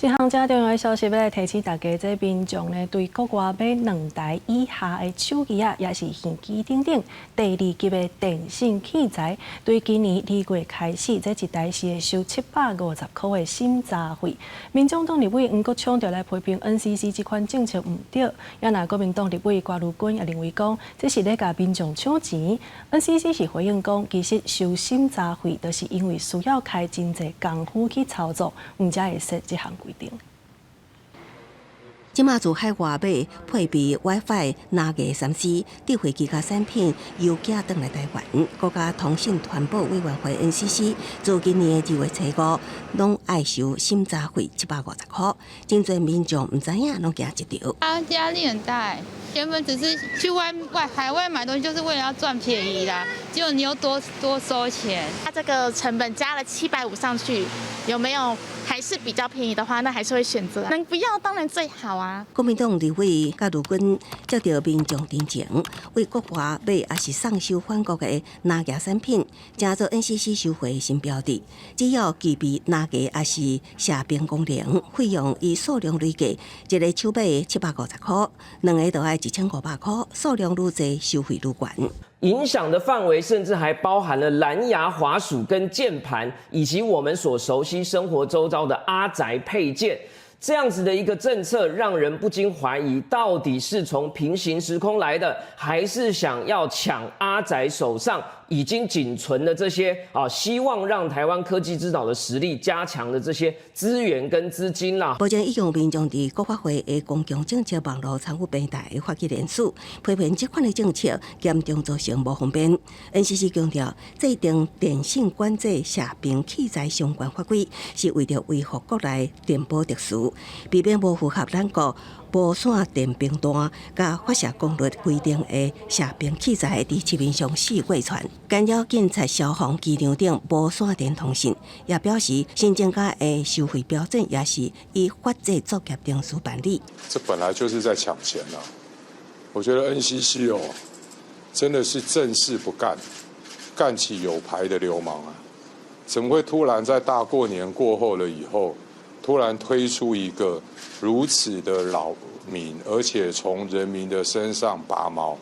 這項遮重要的消息欲來提醒大家，這民眾呢對國外買兩台以下的手機仔，抑是耳機等等第二級的電信器材，對今年2月開始，這一台是會收750塊的審查費。民眾黨立委黃國昌就來批評 NCC 這款政策毋對，也若國民黨立委郭如君也認為講，這是咧共民眾搶錢。NCC 是回應講，其實收審查費，就是因為需要開真濟工夫去操作，毋才會設這項規定。這馬自海外買配備 WiFi、藍牙3C、智慧機佮產品郵寄轉來台灣。國家通訊傳播委員會 NCC 自今年2月初5，攏愛收審查費七百五十箍，真濟民眾毋知影，攏驚一著。啊，壓力很大。原本只是去外外海外買東西，就是為了要賺便宜啦，結果你又多多收錢。它這個成本加了750上去，有沒有還是比較便宜的話，那還是會選擇。能不要當然最好啊。國民黨立委郭如君接著民眾陳情，為國外買抑是送收返國的藍牙產品，成做 NCC 收費新標的。只要具備藍牙抑是射頻功能，費用以數量累計，一个手錶七百五十箍，兩个就愛1500塊，數量愈濟，收費愈懸。影響的範圍甚至還包含了藍牙滑鼠跟鍵盤，以及我們所熟悉生活周遭的阿宅配件。這樣子的一個政策，讓人不禁懷疑，到底是從平行時空來的，還是想要搶阿宅手上已經僅存的這些啊，希望讓台灣科技之島的實力加強的這些資源跟資金啦。目前已經有民眾佇國發會的公共政策網路參與平台發起聯署，批評這款的政策嚴重造成無方便。NCC 強調，制定電信管制射頻器材相關法規，是為著維護國內電波秩序，避免無符合咱國無線電頻段佮發射功率規定的射頻器材佇市面上四過竄，干擾警察、消防、機場等無線電通訊。也表示新增加的收費標準也是依法制作業程序辦理。這本來就是在搶錢啦！我覺得 NCC 哦，真的是正事不幹，幹起有牌的流氓啊！怎麼會突然在大過年過後了以後，突然推出一個如此的擾民，而且從人民的身上拔毛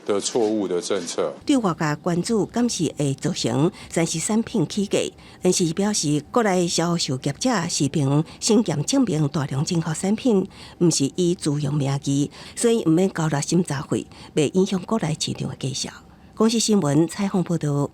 的錯誤的政策？對外界關注，敢是會造成3C 產品起價？NCC 表示，國內銷售業者是憑審驗證明大量進口產品，毋是以自用名義，所以毋免交納審查費，袂影響國內市場的價數。公視新聞採訪報導。